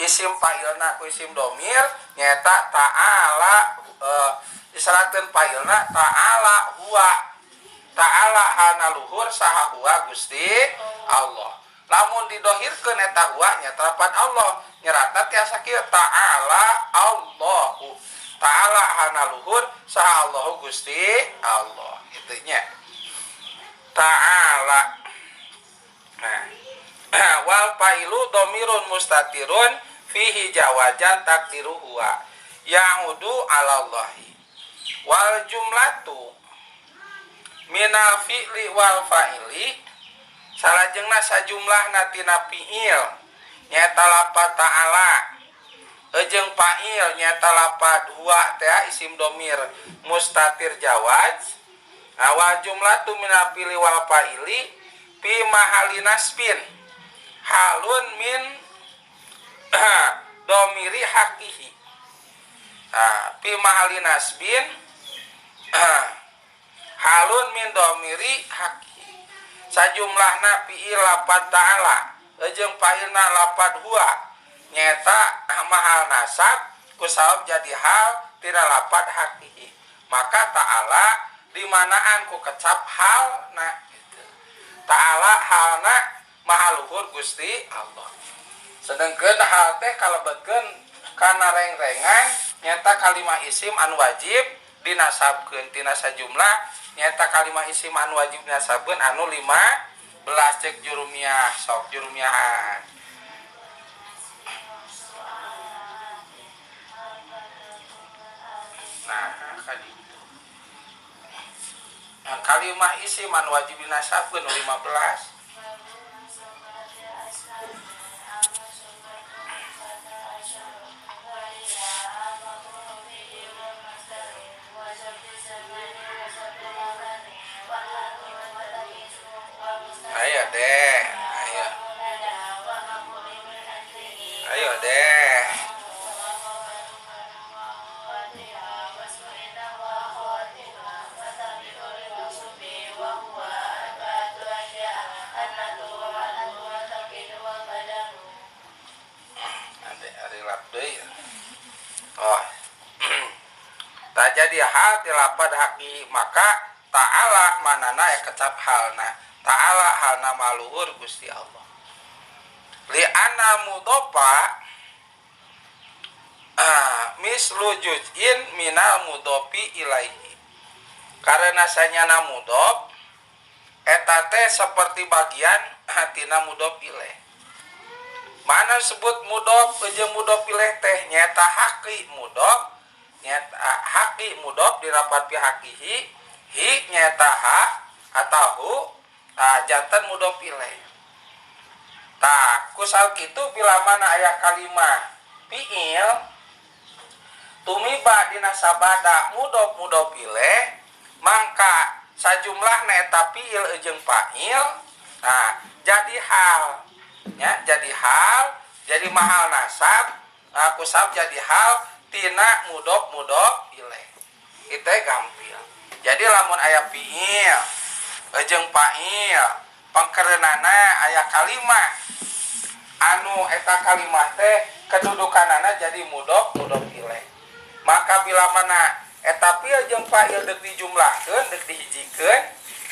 Isim fa'ilna ku isim domir nyaeta ta'ala diseratkeun fa'ilna ta'ala huwa. Ta'ala hana luhur saha huwa Gusti Allah. Lamun didohirkeun eta huwa nyaeta lapan Allah nyeratna tiasa kieu ta'ala Allahu. Ta'ala hana luhur saha Allahu Gusti Allah. Kitu nya. Ta'ala. Nah, wal fa'ilu domirun mustatirun fihi jawajan takdiru huwa ya'udu 'ala Allahi. Wal jumlatu minal fi'li wal fa'ili salajengna sajumlahna tina fi'il nyaeta lapat ta'ala jeung fa'il nyaeta lapat huwa teh isim domir mustatir jawaz. Nah, wal jumlatu minal fi'li wal fa'ili fi mahali nasbin halun min domiri hakihi. Nah, fi mahali nasbin halun min domiri hakihi. Sajumlahna fi'il lapat ta'ala jeung fa'ilna lapat huwa nyaeta mahal nasab kusabab jadi hal tina lapat hakihi. Maka ta'ala dimanaan ku kecap halna gitu. Ta'ala halna maha luhur Gusti Allah. Sedengkeun hal teh kalebetkeun kana reng-rengan nyaeta kalimah isim anu wajib dinasabkeun tina sajumlah nyaeta kalimah isim anu wajib dinasabkeun anu 15 cek jurumiah sok jurumiahan. Nah, kaditu. Nah, kalimah isim anu wajib dinasabkeun 15. Ayo deh, ayo. Ayo deh. Oh. Tak jadi hal tilapad haki maka ta'ala manana ya kecap halna. Ta'ala halna maluhur Gusti Allah. Li'anna mudofa mislu juz'in minal mudofi ilaihi. Karena sanyana mudof eta teh seperti bagian tina mudof ilaih. Mana sebut mudof jeung mudof ilaih teh nyaeta haqi mudof, nyaeta haqi mudof dirapat pihakihi, hi nyaeta ha atau hu jantan mudof ilaih. Tah kusal kitu bila mana aya kalimah fi'il tumiba dina sabada mudof mudof ilaih mangka sajumlahna eta fi'il jeung fa'il nah jadi hal ya, jadi hal jadi mahal nasab kusab jadi hal tina mudof mudof ilaih. Itu gampil. Jadi lamun aya fi'il jeung fa'il pangkerenana aya kalimah anu eta kalimah teh kedudukanana jadi mudof mudof ilaih. Maka bila mana eta fi'il jeung fa'il deuk dijumlahkeun deuk dihijikeun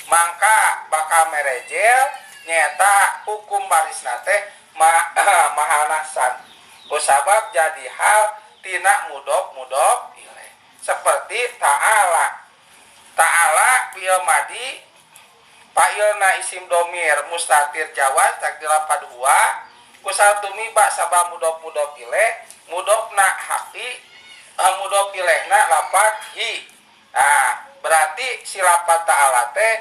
mangka bakal merejel nyaeta hukum barisna teh mahal nasab kusabab jadi hal tina mudof mudof ilaih. Seperti ta'ala. Ta'ala fi'il madi fa'ilna isim domir mustatir jawaz takdir lapad huwa kusal tumiba sabab mudof mudof ilaih mudofna haqi mudof ilaihna lapad hi. Nah, berarti si lapad ta'ala teh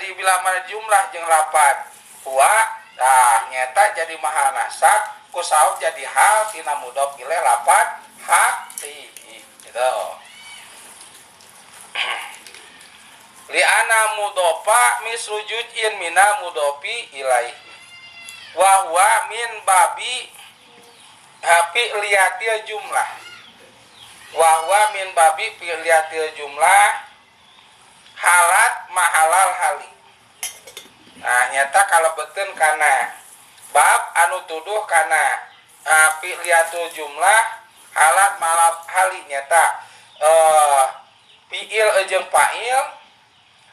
di bila mana jumlah jeung lapad huwa nah nyata jadi mahal nasab kusabab jadi hal tina mudof ilaih lapad haqi gitu. Li'ana mudofa mislu juz'in mina mudofi ilaihi wa huwa min babi fi'liyatil jumlah. Wa huwa min babi fi'liyatil jumlah halat mahalal hali. Nah nyata kalau beten kana bab anu tuduh kana Fi'liyatul jumlah halat malap hali nyata fi'il jeung fa'il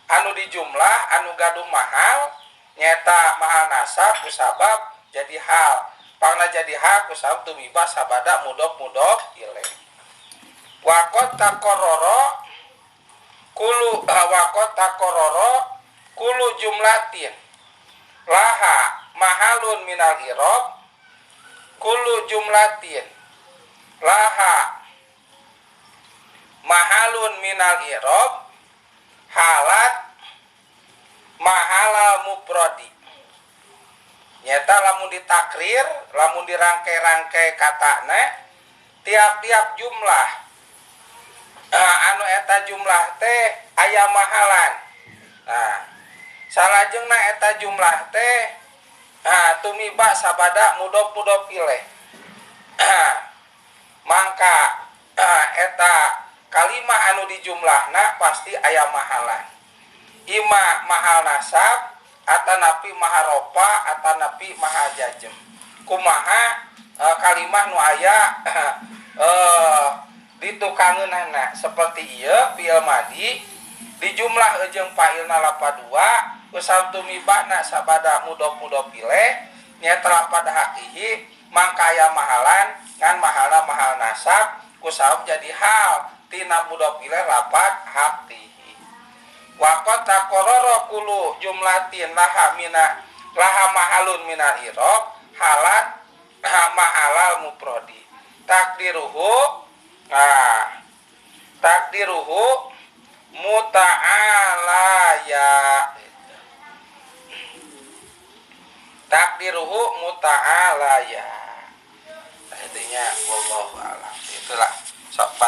anu dijumlah anu gaduh mahal nyata mahal nasab kusabab jadi hal pangna jadi hal kusabab tumiba sabada mudhof ilaih. Waqat taqarrara kullu waqat taqarrara kullu jumlatin laha mahalun minal i'rab kullu jumlatin laha mahalun minal i'rab halat mahalal mufradi. Nyata lamun ditakrir, lamun dirangkai-rangkai katana tiap-tiap jumlah anu eta jumlah teh aya mahalan. Nah, salajengna eta jumlah teh tumiba sabada mudhof-mudhof ilaih. Mangka eta kalimah anu dijumlahna pasti aya mahalan. Ima mahal nasab atanapi mahal rofa atanapi mahal jajem. Kumaha kalimah nu aya ditukangeunana seperti ieu fi'il madi dijumlah jeung fa'ilna lapad 2 usab tumibana sabada mudhof-mudhof ilaih nyaeta lapad haqihi mangka aya mahalan ngan mahalna mahal nasab kusabab jadi hal tina mudhof ilaih lapad haqihi. Waqat taqarrara kullu jumlatin laha mina laha mahalun minal i'rab halat mahalal mufradi. Takdiruhu takdiruhu muta'alaya. Takdiruhu muta'alaya. Intinya wallahu a'lam. Itulah sok.